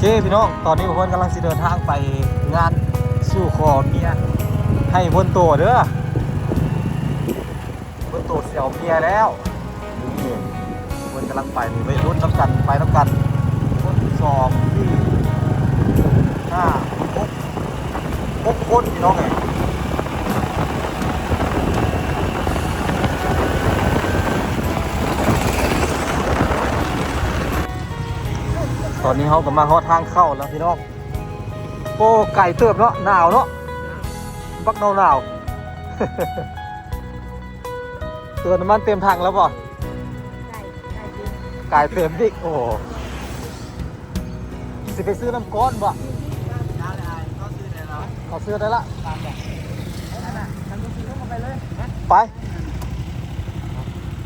ເອີ ພີ່ນ້ອງ ຕອນນີ້ພວກເພິ່ນກຳລັງຊິເດີນທາງໄປງານສູ່ຂໍເມຍໃຫ້ເພິ່ນໂຕເດີ. ເພິ່ນໂຕຊິເອົາເມຍແລ້ວ ນີ້ ເພິ່ນກຳລັງໄປ ນີ້ ໄປລຸ້ນນຳກັນ ໄປນຳກັນ ຄົນ ສອງ ສີ່ ຫ້າ ຫົກ ຫົກຄົນ ພີ່ນ້ອງເອີຍ. ຕອນນີ້ເຮົາກໍມາຮອດທາງເຂົ້າແລ້ວ ພີ່ນ້ອງ. ໂອ້ ໄກເຕີບເນາະ ໜາວເນາະ ບັກໜາວໆ. ເຕີມນ້ຳມັນເຕັມຖັງແລ້ວບໍ່? ກາຍເຕີມອີກ. ໂອ້ ຊິໄປຊື້ນ້ຳກ້ອນບໍ່? ເອົາຊື້ໄດ້ລະ. ໄປ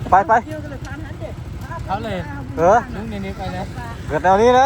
ໄປ ໄປ ເອົາເລີຍ ເອີ ລຸງນີ້ໄປເລີຍ ເກີດແນວນີ້ນະ.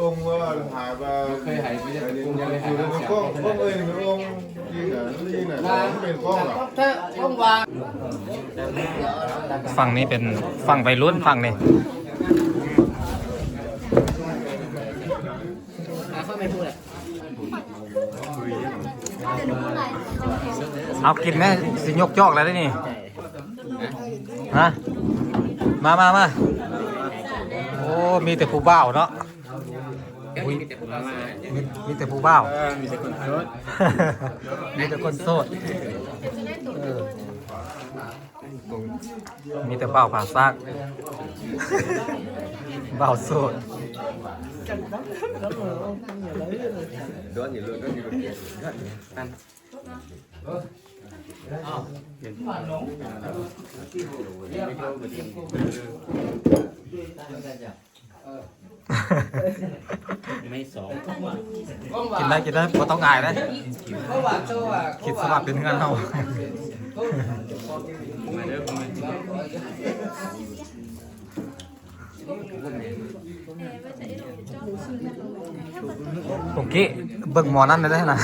ອົງວ່າຫາວ່າ ເຄີຍໃຫ້ໄປເລີຍ ເຄີຍໃຫ້ ເຄີຍໃຫ້ ຂອງ ຂອງເອີຍ ອົງທີ່ນະ ທີ່ນະ ເປັນຂອງ ຝັ່ງນີ້ເປັນຝັ່ງໄວລຸ້ນ ຝັ່ງນີ້ ເອົາກິນແມ່ ຊິຍົກຈອກແລ້ວເດ້ນີ້ ຮະ ມາ ມາ ມາ ໂອ້ ມີແຕ່ຜູ້ບ່າວເນາະ ອຸ້ຍ ມີແຕ່ຜູ້ບ່າວ ມີ ມີແຕ່ຜູ້ບ່າວ ເອີ ມີແຕ່ຄົນໂສດ ມີແຕ່ຄົນໂສດ ເອີ ມີແຕ່ບ່າວຜາຊາກ ບ່າວໂສດ. ໄມ້ສອງ ກິນໄດ້ ກິນໄດ້ ບໍ່ຕ້ອງອາຍເດ້ ຄິດຊະວ່າເປັນເຮືອນເຮົາ. ໂອເຄ ເບິ່ງໝໍນັ້ນໄດ້ນະ.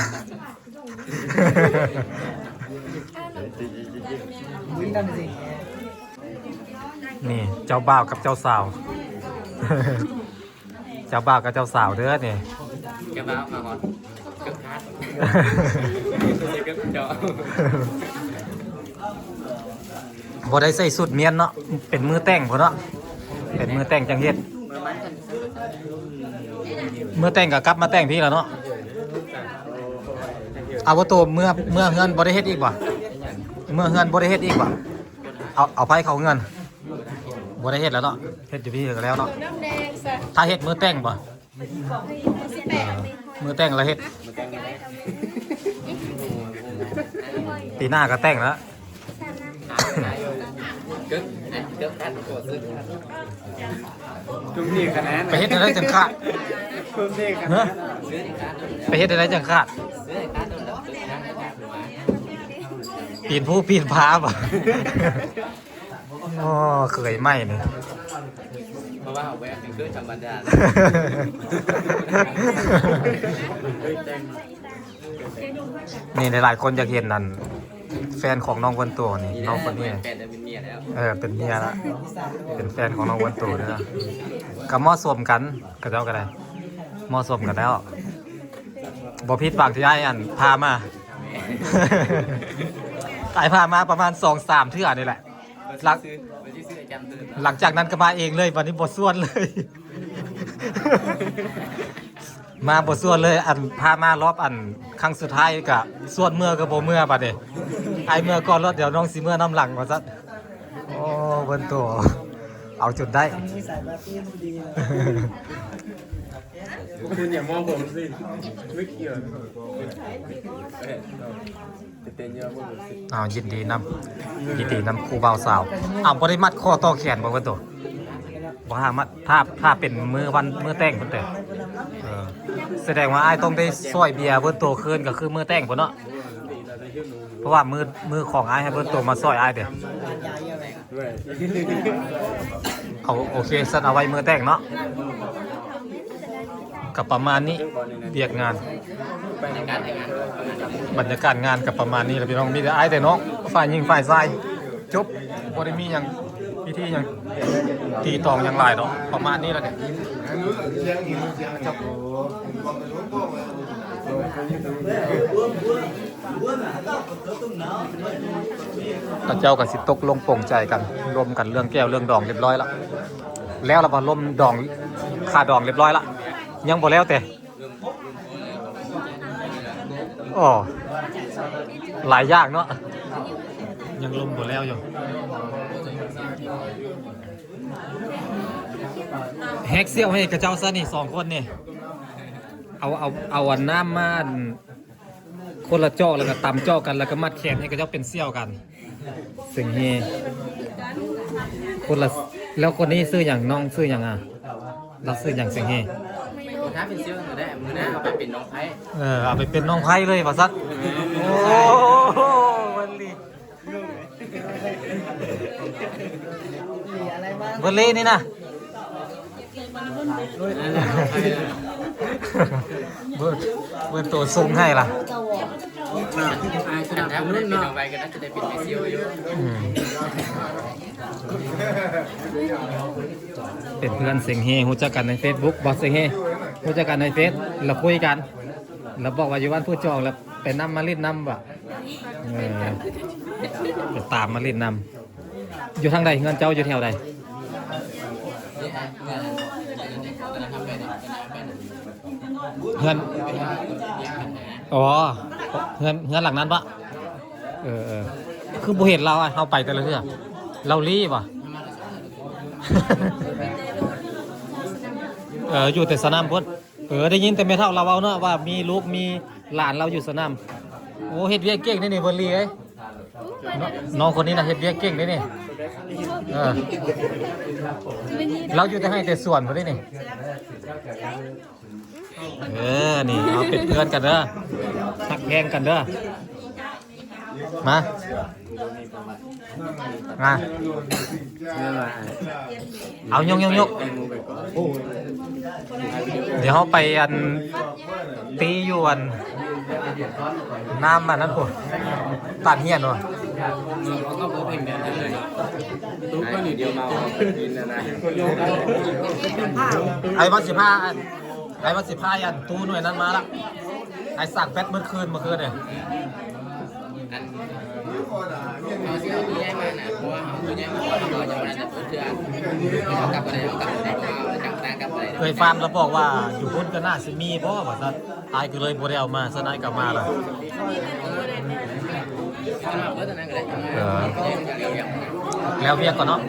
ນີ້ເຈົ້າບ່າວກັບເຈົ້າສາວ ເຈົ້າບ່າວກັບເຈົ້າສາວເດີນີ້ ເຈົ້າບ່າວມາຮອດເກືອບຄາດ ເກືອບເຈົ້າ ບໍ່ໄດ້ໃສ່ຊຸດມ້ຽນເນາະ ເປັນມື້ແຕ່ງພຸ້ນເນາະ ເປັນມື້ແຕ່ງຈັ່ງເຮັດ ມື້ແຕ່ງກໍກັບມາແຕ່ງພີ້ລະເນາະ. ອາໂວໂຕ ເມືອ ເມືອເຮືອນບໍ່ໄດ້ເຮັດອີກບໍ່? ເມືອເຮືອນບໍ່ໄດ້ເຮັດອີກບໍ່? ເອົາ ເອົາໄຟເຂົ້າເຮືອນ ບໍ່ໄດ້ເຮັດແລ້ວເນາະ ເຮັດຢູ່ພີ້ກໍແລ້ວເນາະ. ຖ້າເຮັດມື້ແຕ່ງບໍ່? ມື້ແຕ່ງລະເຮັດ ປີໜ້າກໍແຕ່ງລະ ໄປເຮັດແນວໃດຈັ່ງຂາດ ໄປເຮັດແນວໃດຈັ່ງຂາດ ປີນພູປີນຜາບໍ່? ອໍ ເຂີຍໃໝ່ນີ້ ເພາະວ່າເຮົາບໍ່ຢາກເປັນເຂີຍທຳມະດາ ນີ້ຫຼາຍໆຄົນຢາກເຫັນອັນ ແຟນຂອງນ້ອງເວີນໂຕນີ້ ນ້ອງຄົນນີ້ ເອີ ເປັນເມຍລະ ເປັນແຟນຂອງນ້ອງເວີນໂຕເດີ ກໍເໝາະສົມກັນ ເຂົາເຈົ້າກໍໄດ້ ເໝາະສົມກັນແລ້ວ ບໍ່ຜິດຫວັງທີ່ອ້າຍອັນພາມາ ອ້າຍພາມາປະມານສອງສາມເທື່ອນີ້ແຫຼະ. ຫຼັງ ຫຼັງຈາກນັ້ນກໍມາເອງເລີຍ ບັດນີ້ບໍ່ຊວນເລີຍ ມາບໍ່ຊວນເລີຍ ອັນພາມາລອບອັນຄັ້ງສຸດທ້າຍກໍຊວນເມືອກໍບໍ່ເມືອ ບັດນີ້ອ້າຍເມືອກ່ອນໂລດ ດຽວນ້ອງຊິເມືອນຳຫຼັງວ່າຊັ້ນ. ໂອ້ ເບິ່ງໂຕ ເອົາຈົນໄດ້ พวกคุณอย่ามองผมสิ ไม่เกี่ยว อ้าว ยินดีนำ ยินดีนำคู่บ่าวสาว อ้าว บ่ได้มัดข้อต่อแขนบ่เพิ่นโต บ่หามัด ถ้า ถ้าเป็นมื้อวัน มื้อแต่งเพิ่นเตะ เออ แสดงว่าอ้ายต้องได้ซอยเบียร์เพิ่นโตคืน ก็คือมื้อแต่งเพิ่นเนาะ เพราะว่ามื้อ มื้อของอ้ายให้เพิ่นโตมาซอยอ้ายเด้ เอา โอเค ซั่นเอาไว้มื้อแต่งเนาะ ก็ประมาณนี้ เวียกงาน บรรยากาศงานก็ประมาณนี้แหละพี่น้อง มีแต่อ้ายแต่น้อง ฝ่ายหญิงฝ่ายชาย จบ บ่ได้มีหยัง พิธีหยัง ตีตองหยังหลายดอก ประมาณนี้แหละเนี่ย เขาเจ้าก็สิตกลงปลงใจกัน ร่วมกันเรื่องแก้วเรื่องดองเรียบร้อยละ แล้วล่ะบ่ ร่วมดอง ค่าดองเรียบร้อยละ ยังบ่แล้วแต่ อ้อ ຫຼາຍຢ່າງເນາະ ຍັງລົມບໍ່ແລ້ວຢູ່. ແຮກສ່ຽວໃຫ້ເຂົາເຈົ້າຊະນີ້ ສອງຄົນນີ້ ເອົາ ເອົາ ເອົາອັນນ້ຳມາ ອັນ ຄົນລະຈອກ ແລ້ວກໍຕຳຈອກກັນ ແລ້ວກໍມັດແຂນໃຫ້ເຂົາເຈົ້າເປັນສ່ຽວກັນ ເສັງເຮ. ຄົນລະ ແລ້ວຄົນນີ້ຊື່ຫຍັງ? ນ້ອງຊື່ຫຍັງອະ? ລາວຊື່ຫຍັງ? ເສັງເຮ. ຖ້າເປັນສ່ຽວກໍໄດ້ ມື້ໜ້າເອົາໄປເປັນນ້ອງໄພ້. ເອີ ເອົາໄປເປັນນ້ອງໄພ້ເລີຍວ່າຊັ້ນ. ໂອ້ ເວີນລີ ເວີນລີນີ້ນະ ເບິ່ງ ເບິ່ງໂຕຊົງໃຫ້ລະ. ອືມ ເປັນເພື່ອນເສັງເຮ ຮູ້ຈັກກັນໃນເຟສບຸກບໍ່? ເສັງເຮ ຮູ້ຈັກກັນໃນເຟສ ລະຄຸຍກັນ ລະບອກວ່າຢູ່ບ້ານຜູ້ຈອງ ລະໄປນຳມາຫຼິ້ນນຳວ່າ. ເອີ ໄປຕາມມາຫຼິ້ນນຳ. ຢູ່ທາງໃດ? ເຮືອນເຈົ້າຢູ່ແຖວໃດ? ເຮືອນ ອໍ ເຮືອນ ເຮືອນຫຼັງນັ້ນປະ? ເອີ ເອີ ຄືບໍ່ເຫັນລາວ ເຮົາໄປແຕ່ລະເທື່ອ ລາວລີ້ຫວາ? ເອີ ຢູ່ແຕ່ສະໜາມພຸ້ນ. ເອີ ໄດ້ຍິນແຕ່ແມ່ເຖົ້າລາວເວົ້າເນາະ ວ່າມີລູກມີຫຼານລາວຢູ່ສະໜາມ. ໂອ້ ເຮັດວຽກເກັ່ງເດ້ນີ້ ເວີນລີເອີຍ. ນ້ອງຄົນນີ້ນະເຮັດວຽກເກັ່ງເດ້ນີ້. ເອີ ລາວຢູ່ແຕ່ໄຮ່ແຕ່ສວນພຸ້ນເດ້ນີ້. ເອີ ນີ້ເຮົາເປັນເພື່ອນກັນເດີ ຮັກແພງກັນເດີ. ມາ ມາ ເອົາ ຍົກໆໆ ດຽວເຮົາໄປອັນ ຕີຢູ່ອັນ ນ້ຳອັນນັ້ນພຸ້ນ ຕາດຮຽນພຸ້ນ. ໄອ້ວ່າສິພາ ໄອ້ວ່າຊິພາອັນຕູ້ໜ່ວຍນັ້ນມາລະ. ໄອ້ສາກແບັດເບິດຄືນເມື່ອຄືນນີ້. ອັນ ເຮົາຊິເອົາຕູ້ໃຫຍ່ມານະ ເພາະວ່າເຮົາຕູ້ໃຫຍ່ມາເຮົາກໍຍັງບໍ່ໄດ້ເທື່ອ ເຮົາກັບບໍ່ໄດ້ ເຮົາກັບບໍ່ໄດ້ ເຮົາກັບຕ່າງກັບບໍ່ໄດ້. ເອື້ອຍຟານລະບອກວ່າຢູ່ພຸ້ນກໍໜ້າຊິມີບໍ່ວ່າຊັ້ນ ອ້າຍກໍເລີຍບໍ່ໄດ້ເອົາມາ ຊັ້ນອ້າຍກໍເອົາມາລະ. ເອີ ແລ້ວວຽກກ່ອນເນາະ.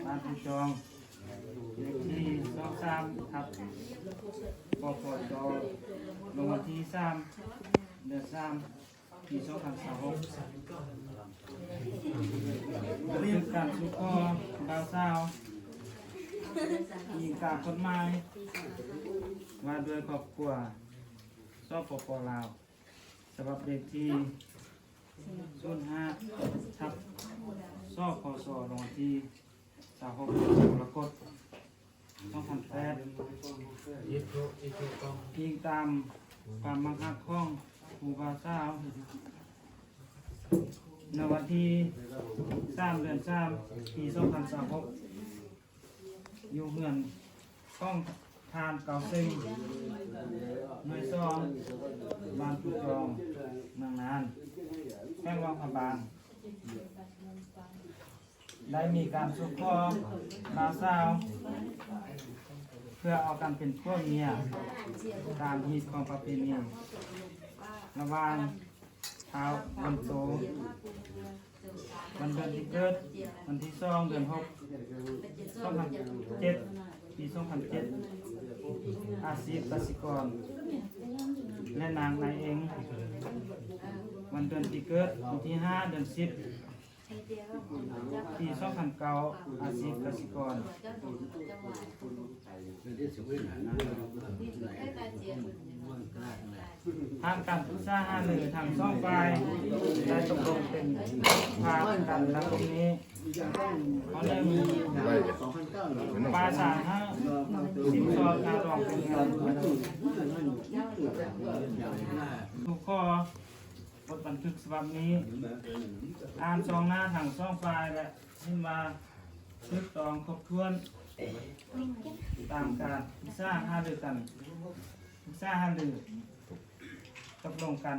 ບ້ານຜູ້ຈອງ ເລກທີຊາວສາມ ທັບ ປປຈ ລົງວັນທີສາມ ເດືອນສາມ ປີສອງພັນຊາວຫົກ ບັນທຶກການສູ່ຂໍບ່າວສາວ ອີງຕາມກົດໝາຍວ່າດ້ວຍຄອບຄົວ ສປປ ລາວ ສະບັບເລກທີສູນຫ້າ ທັບ ສພສ ລົງວັນທີຊາວຫົກ ກໍລະກົດ ສອງພັນແປດ ອີງຕາມຄວາມມັກຮັກຂອງຄູ່ບ່າວສາວ ໃນວັນທີສາມ ເດືອນສາມ ປີສອງພັນຊາວຫົກ ຢູ່ເຮືອນຂອງທ່ານ ເກົາເສັງ ເມືອງສອງ ບ້ານຜູ້ຈອງ ເມືອງນານ ແຂວງຫຼວງພະບາງ. ໄດ້ມີການສູ່ຂໍບ່າວສາວ ເພື່ອເອົາກັນເປັນຜົວເມຍ ຕາມຮີດຄອງປະເພນີ ລະຫວ່າງທ້າວບຸນໂຕ ວັນເດືອນປີເກີດ ວັນທີສອງ ເດືອນຫົກ ສອງພັນເຈັດ ປີສອງພັນເຈັດ ອາຊີບກະສິກອນ ແລະ ນາງນາຍເອັງ ວັນເດືອນປີເກີດ ວັນທີຫ້າ ເດືອນສິບ ປີສອງພັນເກົ້າ ອາຊີບກະສິກອນ. ຜ່ານການປຶກສາຫາລືທັງສອງຝ່າຍ ໄດ້ຕົກລົງເປັນພາບກັນດັ່ງນີ້. ຂໍ້ໜຶ່ງ ປະສານຫາສິນສອດຄ່າດອງແຕ່ງງານ. ທຸກຂໍ້ ບົດບັນທຶກສະບັບນີ້ ອ່ານສອງໜ້າທັງສອງຝ່າຍ ແລະ ເຫັນວ່າຖືກຕ້ອງຄົບຖ້ວນ ຕາມການປຶກສາຫາລືກັນ ປຶກສາຫາລືຕົກລົງກັນ.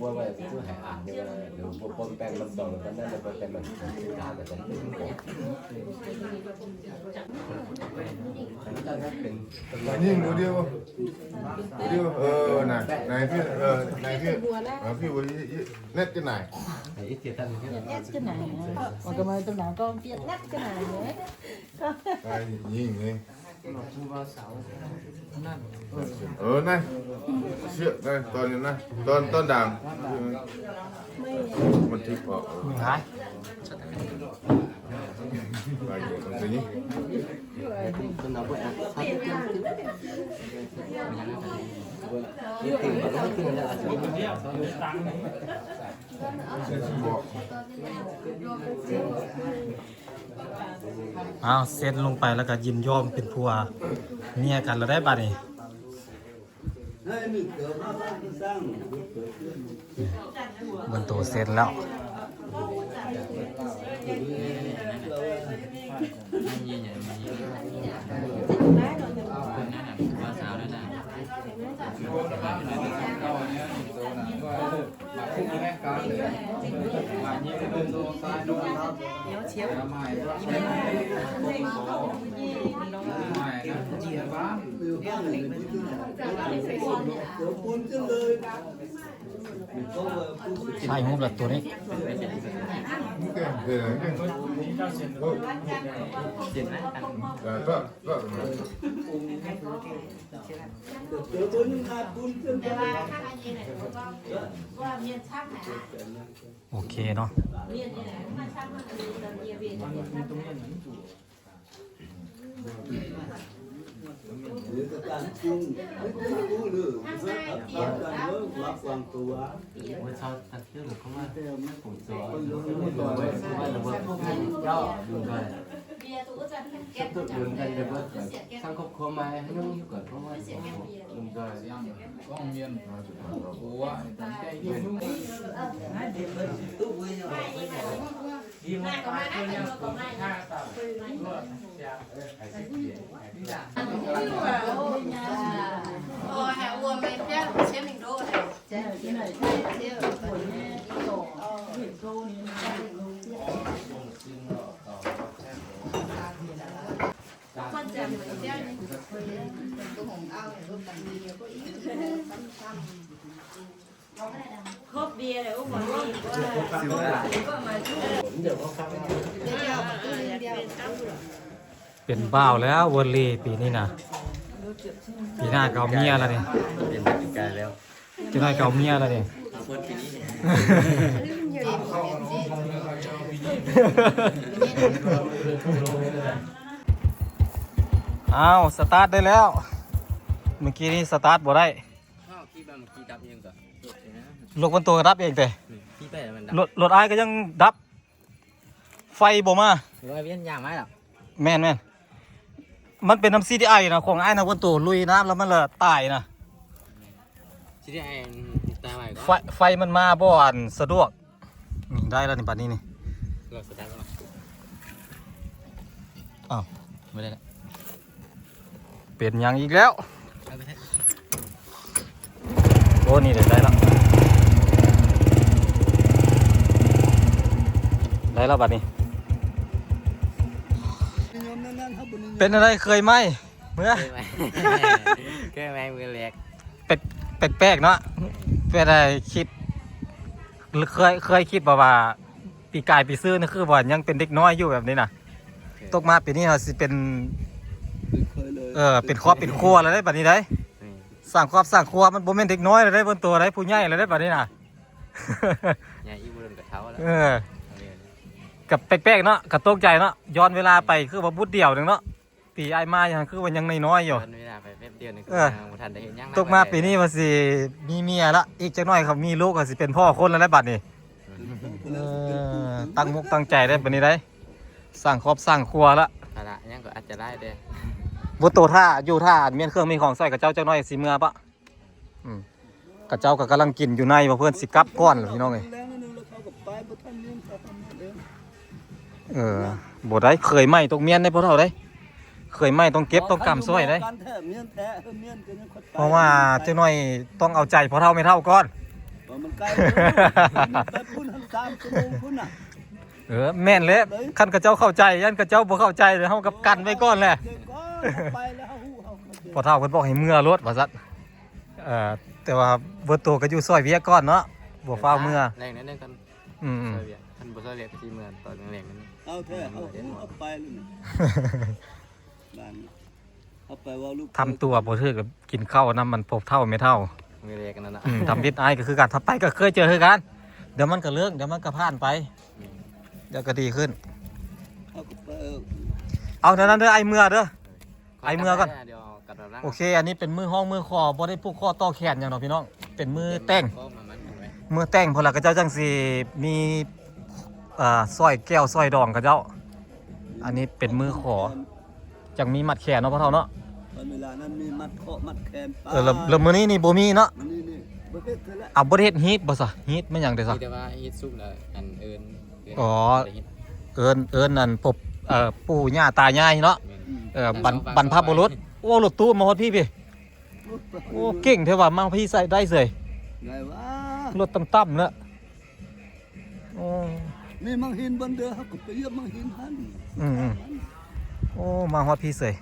ບໍ່ວ່າວ່າຄືໃຫ້ອ່ານຢູ່ວ່າ ຫຼືບໍ່ປ້ອມແປງນຳຕອນ ແລ້ວກໍນັ້ນແລ້ວກໍແຕ່ມັນສິນຄ້າກໍຈະເປັນຂອງ ຍິງດູດຽວ ດູດຽວ ເອີ ນາຍ ນາຍ ພີ່ ເອີ ນາຍ ພີ່ ເອີ ພີ່ ເອີ ແນດຈະນາຍ ແອດຈະໜາຍນະ ມັນກໍມາຕຳໜາກໍປຽກແອດຈະໜາຍເລີຍ ໄອ້ຍິງນີ້ ເອີ ນາຍ ເຊືອກນາຍ ຕອນນີ້ນາຍ ຕອນ ຕອນດາງ ມັນຖືກອອກ ອ້າວ ເຊັນລົງໄປແລ້ວກໍຍິນຍອມເປັນຜົວເມຍກັນແລ້ວໄດ໋ບາດນີ້. ເບິ່ງໂຕເຊັນແລ້ວ ຖ່າຍຮູບແລ້ວຕົວນີ້ ໂອເຄເນາະ. ເປັນບ່າວແລ້ວ ເວີນລີ ປີນີ້ນະ ປີໜ້າກໍເອົາເມຍແລ້ວນີ້ ເປັນປີກາຍແລ້ວ ຈັກໜ້ອຍກໍເອົາເມຍແລ້ວນີ້. ອ້າວ ສະຕາດໄດ້ແລ້ວ. ເມື່ອກີ້ນີ້ສະຕາດບໍ່ໄດ້. ອ້າວ ຂີ່ໄປ ມັນຂີ່ດັບເອງກໍ ລົດເອງນະ ລົດມັນໂຕດັບເອງເຕະ. ອືມ ຂີ່ໄປແລ້ວມັນດັບ. ລົດ ລົດອ້າຍກໍຍັງດັບ. ໄຟບໍ່ມາ. ເອີ ວຽນຢ່າງມາແລ້ວ. ແມ່ນໆ ມັນເປັນນຳ ຊີດີໄອ ນະ ຂອງອ້າຍນະ ເພິ່ນໂຕລຸຍນ້ຳແລ້ວມັນລະຕາຍນະ. ຊີດີໄອ ຕາຍໄວກໍ ໄຟ ໄຟມັນມາບໍ່ ອັນ ສະດວກ. ນີ້ໄດ້ແລ້ວນີ້ ບັດນີ້ນີ້ ລອງສະຕາດເບິ່ງ. ອ້າວ ບໍ່ໄດ້ລະ. ເປັນຫຍັງອີກແລ້ວ? ໂອ້ ນີ້ແຫຼະ ໄດ້ລະ ໄດ້ລະບັດນີ້. ເປັນຈັ່ງໃດ ເຄີຍໄໝ້ເມື່ອ? ເຄີຍໄໝ້ ເຄີຍໄໝ້ມື້ແລກ. ແປກ ແປກໆເນາະ. ເປັນໃດ ຄິດ ເຄີຍ ເຄີຍຄິດບໍ່ວ່າ ປີກາຍປີຊື່ນີ້ຄືວ່າຍັງເປັນເດັກນ້ອຍຢູ່ແບບນີ້ນະ. ໂອເຄ ຕົກມາປີນີ້ເຮົາຊິເປັນ ເອີ ເປັນຄອບເປັນຄົວແລ້ວເດ້ບັດນີ້ໄດ໋. ອືມ ສ້າງຄອບສ້າງຄົວ ມັນບໍ່ແມ່ນເດັກນ້ອຍແລ້ວເດ້ ເພິ່ນໂຕໄດ໋ ຜູ້ໃຫຍ່ແລ້ວເດ້ບັດນີ້ນະ. ໃຫຍ່ອີກ ບໍ່ດົນກໍເຖົ້າແລ້ວ. ເອີ ກໍແປກໆເນາະ ກໍຕົກໃຈເນາະ ຍ້ອນເວລາໄປຄືວ່າບຸດດຽວໜຶ່ງເນາະ. ປີອ້າຍມາຍັງຄືວ່າຍັງນ້ອຍໆຢູ່. ເວລາໄປແປັບດຽວນີ້ ເອີ ຄືວ່າຍັງບໍ່ທັນໄດ້ເຮັດຫຍັງ. ຕົກມາປີນີ້ວ່າຊິມີເມຍລະ ອີກຈັກໜ້ອຍເຂົາມີລູກກໍຊິເປັນພໍ່ຄົນແລ້ວແຫຼະບັດນີ້. ເອີ ຕັ້ງມຸກຕັ້ງໃຈໄດ້ບັດນີ້ໄດ໋ ສ້າງຄອບສ້າງຄົວລະ. ພາລະຫຍັງກໍອາດຈະຫຼາຍແດ່. ບໍ່ໂຕຖ້າຢູ່ ຖ້າອັນມ້ຽນເຄື່ອງມ້ຽນຂອງໃສ່ຂະເຈົ້າຈັກໜ້ອຍຊິເມືອປະ. ອືມ ຂະເຈົ້າກໍກຳລັງກິນຢູ່ໃນ ວ່າເພິ່ນຊິກັບກ່ອນລະ ພີ່ນ້ອງເອີຍ. ເອີ ບໍ່ໄດ້ ເຄີຍໄໝ້ຕ້ອງມ້ຽນໄດ໋ພໍ່ເຖົ້າເດ້. ເຄີຍໄໝ້ຕ້ອງເກັບຕ້ອງກຳຊ່ອຍເດ້. ເພາະວ່າຈັກໜ້ອຍຕ້ອງເອົາໃຈພໍ່ເຖົ້າແມ່ເຖົ້າກ່ອນ. ເອີ ແມ່ນແຫຼະ ຄັນຂະເຈົ້າເຂົ້າໃຈ ຢ້ານຂະເຈົ້າບໍ່ເຂົ້າໃຈ ເຮົາກໍກັນໄວ້ກ່ອນແຫຼະ. ພໍ່ເຖົ້າເພິ່ນບອກໃຫ້ເມືອໂລດວ່າຊັ້ນ. ເອີ ແຕ່ວ່າເບີໂຕກໍຢູ່ຊ່ອຍວຽກກ່ອນເນາະ ບໍ່ຟ້າວເມືອ. ແລງໜ້ອຍໜຶ່ງກ່ອນ. ອືມໆ ຊ່ອຍວຽກ ຄັນບໍ່ຊ່ອຍວຽກກໍຊິເມືອຕອນແລງໆ. ເອົາແທ້ ເອົາ ເອົາໄປເລີຍນີ້ ບ້ານນີ້ ເອົາໄປເວົ້າລູກ ທຳຕົວບໍ່ຖືກ ກິນເຂົ້ານຳມັນພົບເຖົ້າແມ່ເຖົ້າ. ມື້ແລກນັ້ນນະ. ອືມ ທຳອິດອ້າຍກໍຄືກັນ ທຳໄປກໍເຄີຍເຈີຄືກັນ. ດຽວມັນກໍເລີກ ດຽວມັນກໍຜ່ານໄປ. ອືມ ດຽວກໍດີຂຶ້ນ. ເອົາກໍໄປ ເອົາແນວນັ້ນເດີ ອ້າຍເມືອເດີ. ໄປເມືອກ່ອນ. ໂອເຄ ອັນນີ້ເປັນມື້ຮ້ອງມື້ຂໍ ບໍ່ໄດ້ຜູກຂໍ້ຕໍ່ແຂນຫຍັງດອກພີ່ນ້ອງ ເປັນມື້ແຕ່ງ ມື້ແຕ່ງພຸ້ນລະ ເຂົາເຈົ້າຈັ່ງຊິມີ ເອີ ຊ່ອຍແກ້ວຊ່ອຍດອງເຂົາເຈົ້າ. ອັນນີ້ເປັນມື້ຂໍ ຈັ່ງມີມັດແຂນເນາະພໍ່ເຖົ້າເນາະ. ຕອນເວລານັ້ນມີມັດເຄາະມັດແຂນ. ເອີ ແລ້ວ ແລ້ວມື້ນີ້ນີ້ບໍ່ມີເນາະ. ມື້ນີ້ນີ້ບໍ່ເຮັດເທື່ອລະ. ເອົາ ບໍ່ໄດ້ເຮັດຮີດບໍ່ຊະ? ຮີດແມ່ນຫຍັງເດຊະ? ມີແຕ່ວ່າຮີດຊຸບລະ ອັນເອີ້ນ ອໍ ເອີ້ນ ເອີ້ນອັນ ເອີ ປູ່ຍ່າຕາຍາຍເນາະ. ແມ່ນ. ເອີ ບັນ ບັນພະບຸລຸດ. ໂອ້ ລົດຕູ້ມາຮອດພີ້ພີ້. ໂອ້ ເກັ່ງແທ້ວ່າ ມາພີ້ໃສ່ໄດ້ເສີຍ. ໄດ້ວ່າ ລົດຕ່ຳໆເນາະ. ໂອ້ ນີ້ມັງຫີນບ່ອນເດີ ເຮົາກໍໄປຢຽບມັງຫີນຫັ້ນ. ອືມໆ ໂອ້ ມາຮອດພີ້ເສີຍ.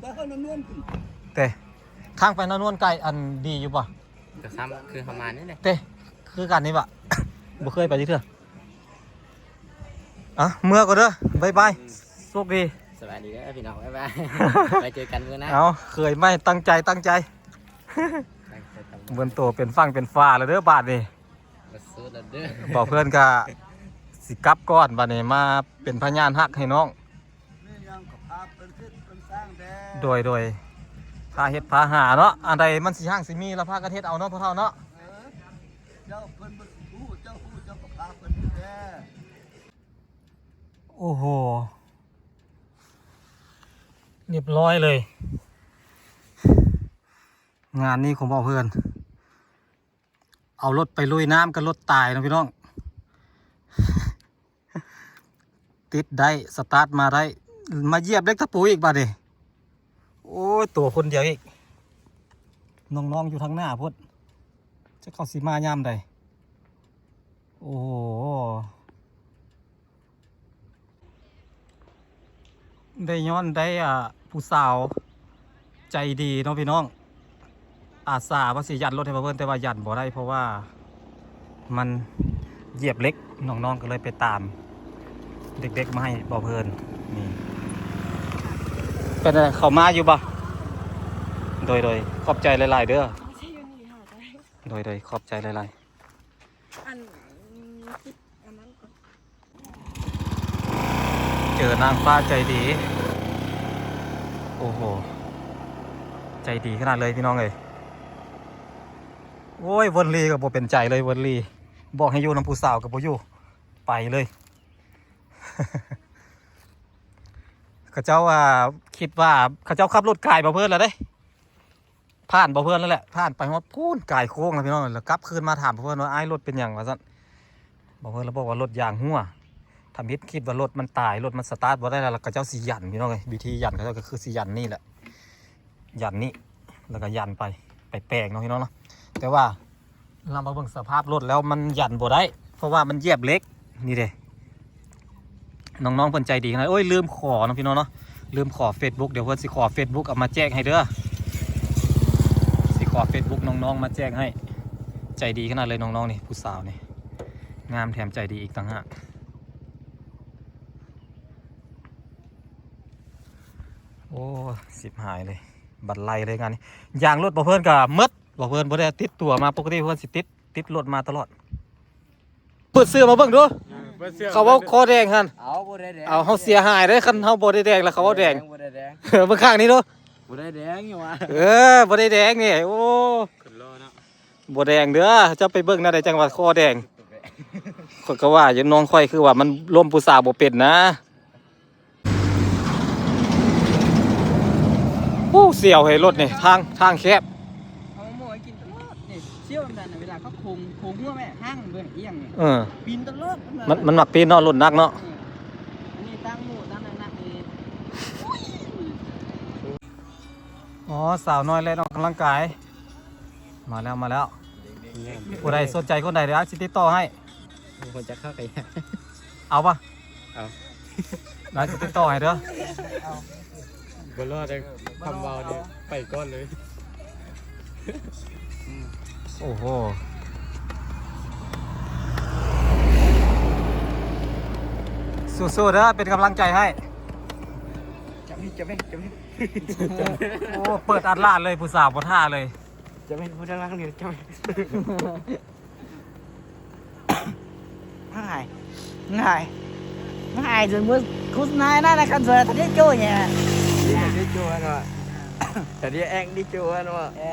ໄປເຮົານະນວນພຸ້ນ ແຕ່ທາງໄປນະນວນໄກ ອັນ ດີຢູ່ບໍ່? ກໍຊ້ຳຄືເຮົາມານີ້ແຫຼະ ເຕະ ຄືກັນນີ້ຫວາ? ບໍ່ເຄີຍໄປຈັກເທື່ອ. ອ່ະ ເມືອກ່ອນເດີ ບາຍບາຍ. ອືມ ໂຊກດີ. ສະບາຍດີເດີພີ່ນ້ອງ ບາຍບາຍ. ໄວ້ເຈີກັນມື້ໜ້າ. ເອົາ ເຄີຍໃໝ່ ຕັ້ງໃຈ ຕັ້ງໃຈ. ຕັ້ງໃຈ ຕັ້ງໃຈ. ເບິ່ງໂຕເປັນຝັ່ງເປັນຝາແລ້ວເດີບາດນີ້. ບໍ່ສຸດແລ້ວເດີ. ບໍ່ເພື່ອນກະຊິກັບກ່ອນ ບາດນີ້ມາເປັນພະຍານຮັກໃຫ້ນ້ອງ. ໂດຍ ໂດຍ ພາເຮັດພາຫາເນາະ ອັນໃດມັນຊິຮັ່ງຊິມີລະພາກັນເຮັດເອົາເນາະ ພໍ່ເຖົ້າເນາະ. ເອີ ເຈົ້າເພິ່ນບໍ່ຮູ້ ເຈົ້າຮູ້ເຈົ້າກໍພາເພິ່ນແດ່. ໂອ້ໂຫ ຮຽບຮ້ອຍເລີຍ ງານນີ້ຂອງບໍ່ເພື່ອນ. ເອົາລົດໄປລຸຍນ້ຳກັບລົດຕາຍເນາະພີ່ນ້ອງ. ຕິດໄດ້ ສະຕາດມາໄດ້ ມາຢຽບເຫຼັກຕະປູອີກບາດນີ້. ໂອ້ຍ ຕົວຄົນດຽວອີກ ນ້ອງໆຢູ່ທາງໜ້າພຸ້ນ ຈັກເຂົາຊິມາຍາມໃດ. ໂອ້ໂຫ. ໄດ້ຍ້ອນໄດ້ ອ່າ ຜູ້ສາວໃຈດີເນາະພີ່ນ້ອງ ອາສາວ່າຊິຢັນລົດໃຫ້ບໍ່ເພິ່ນ ແຕ່ວ່າຢັນບໍ່ໄດ້ ເພາະວ່າມັນຢຽບເຫຼັກ ນ້ອງໆກໍເລີຍໄປຕາມເດັກໆມາໃຫ້ບໍ່ເພິ່ນ. ນີ້ ເປັນໃດ ເຂົ້າມາຢູ່ບໍ່? ໂດຍໆ ຂອບໃຈຫຼາຍໆເດີ. ໂດຍໆ ຂອບໃຈຫຼາຍໆ. ອັນ ຄິດອັນນັ້ນກ່ອນ. ເຈີນາງຟ້າໃຈດີ. ໂອ້ໂຫ ໃຈດີຂະໜາດເລີຍພີ່ນ້ອງເອີຍ. ໂອ້ຍ ເວີນລີກໍບໍ່ເປັນໃຈເລີຍ ເວີນລີ ບອກໃຫ້ຢູ່ນຳຜູ້ສາວກໍບໍ່ຢູ່ ໄປເລີຍ. ເຂົາເຈົ້າວ່າ ຄິດວ່າເຂົາເຈົ້າຂັບລົດກາຍບໍ່ເພິ່ນລະເດ້. ຜ່ານບໍ່ເພິ່ນນັ້ນແຫຼະ ຜ່ານໄປຮອດພຸ້ນກາຍໂຄ້ງແລ້ວພີ່ນ້ອງ ແລ້ວກັບຄືນມາຖາມບໍ່ເພິ່ນວ່າ ອ້າຍ ລົດເປັນຫຍັງ ວ່າຊັ້ນ. ບໍ່ເພິ່ນລະບອກວ່າລົດຢາງຮົ່ວ. ທຳອິດຄິດວ່າລົດມັນຕາຍ ລົດມັນສະຕາດບໍ່ໄດ້ແລ້ວ ແລ້ວເຂົາເຈົ້າຊິຢັນພີ່ນ້ອງເອີຍ. ວິທີຢັນເຂົາເຈົ້າກໍຄືຊິຢັນນີ້ແຫຼະ ຢັນນີ້ ແລ້ວກໍຢັນໄປ ໄປແປງເນາະພີ່ນ້ອງເນາະ. ແຕ່ວ່າ ເຮົາມາເບິ່ງສະພາບລົດແລ້ວມັນຢັນບໍ່ໄດ້ ເພາະວ່າມັນຢຽບເຫຼັກນີ້ເດ້. ນ້ອງໆເພິ່ນໃຈດີຂະໜາດ. ໂອ້ຍ ລືມຂໍເນາະພີ່ນ້ອງເນາະ ລືມຂໍເຟສບຸກ ດຽວເພິ່ນຊິຂໍເຟສບຸກເອົາມາແຈກໃຫ້ເດີ້ ຊິຂໍເຟສບຸກນ້ອງໆມາແຈກໃຫ້. ໃຈດີຂະໜາດເລີຍນ້ອງໆນີ້ ຜູ້ສາວນີ້ ງາມແຖມໃຈດີອີກຕ່າງຫາກ. ໂອ້ ຊິບຫາຍເລີຍ ບັນໄລເລີຍງານນີ້. ຢາງລົດບໍ່ເພິ່ນກໍໝົດ ບໍ່ເພິ່ນບໍ່ໄດ້ຕິດຕົວມາ ປົກກະຕິເພິ່ນຊິຕິດ ຕິດລົດມາຕະຫຼອດ. ເປີດເສື້ອມາເບິ່ງດູ ເອີ ເປີດເສື້ອ ເຂົາເວົ້າຄໍແດງຫັ້ນ. ເອົາ ບໍ່ໄດ້ແດງ ເອົາ ເຮົາເສຍຫາຍເດ້ ຄັນເຮົາບໍ່ໄດ້ແດງລະເຂົາເວົ້າແດງ. ບໍ່ໄດ້ແດງ ເບິ່ງຂ້າງນີ້ດູ ບໍ່ໄດ້ແດງຫຍັງວະ. ເອີ ບໍ່ໄດ້ແດງນີ້ ໂອ້ ຄົນຫຼໍ່ເນາະ ບໍ່ແດງເດີ້. ເຈົ້າໄປເບິ່ງແນວໃດຈັ່ງວ່າຄໍແດງ. ຂ້ອຍກໍວ່າຢູ່ ນ້ອງຂ້ອຍຄືວ່າມັນລົມຜູ້ສາວບໍ່ເປັນນະ. ໂອ້ ສຽວເຮີ້ຍ ລົດນີ້ ທາງ ທາງແຄບ. ເອົາໝູໃຫ້ກິນຕະຫຼອດນີ້ ສຽວແບບນັ້ນນະ ເວລາເຂົາໂຄ້ງ ໂຄ້ງຫົວແມ່ ຫາງເບິ່ງອຽງນີ້ ເອີ ປີນຕະຫຼອດ. ມັນ ມັນມັກປີນເນາະ ລົດໜັກເນາະ. ເອີ ອັນນີ້ຕັ້ງໝູຕັ້ງໜັກໆນີ້. ອໍ ສາວນ້ອຍແລ່ນອອກກຳລັງກາຍ ມາແລ້ວ ມາແລ້ວ. ຜູ້ໃດສົນໃຈຄົນໃດ ດຽວຊິຕິດຕໍ່ໃຫ້. ບໍ່ຮູ້ຈັກເຂົາກໍ ເອົາປະ? ເອົາ ດຽວຊິຕິດຕໍ່ໃຫ້ເດີ້. ບໍ່ລອດເດ້ ຄຳເວົ້ານີ້ໄປກ່ອນເລີຍ. ໂອ້ໂຫ ສູ້ໆເດີ້ ເປັນກຳລັງໃຈໃຫ້. ຈັບນີ້ ຈັບນີ້ ຈັບນີ້. ໂອ້ ເປີດອັດລາດເລີຍ ຜູ້ສາວບໍ່ທ່າເລີຍ. ຈະເປັນຜູ້ທາງຫຼັງນີ້ ຈະເປັນ ຫາຍ ຫາຍ ຫາຍ ຈົນໝົດໂຄສະນານັ້ນນະ ຄັນສວຍທະເດໂຈ້ແຍ ທະເດໂຈ້ຫັ້ນວ່າ ທະເດແອັງດີໂຈ້ຫັ້ນວ່າ ເອີ.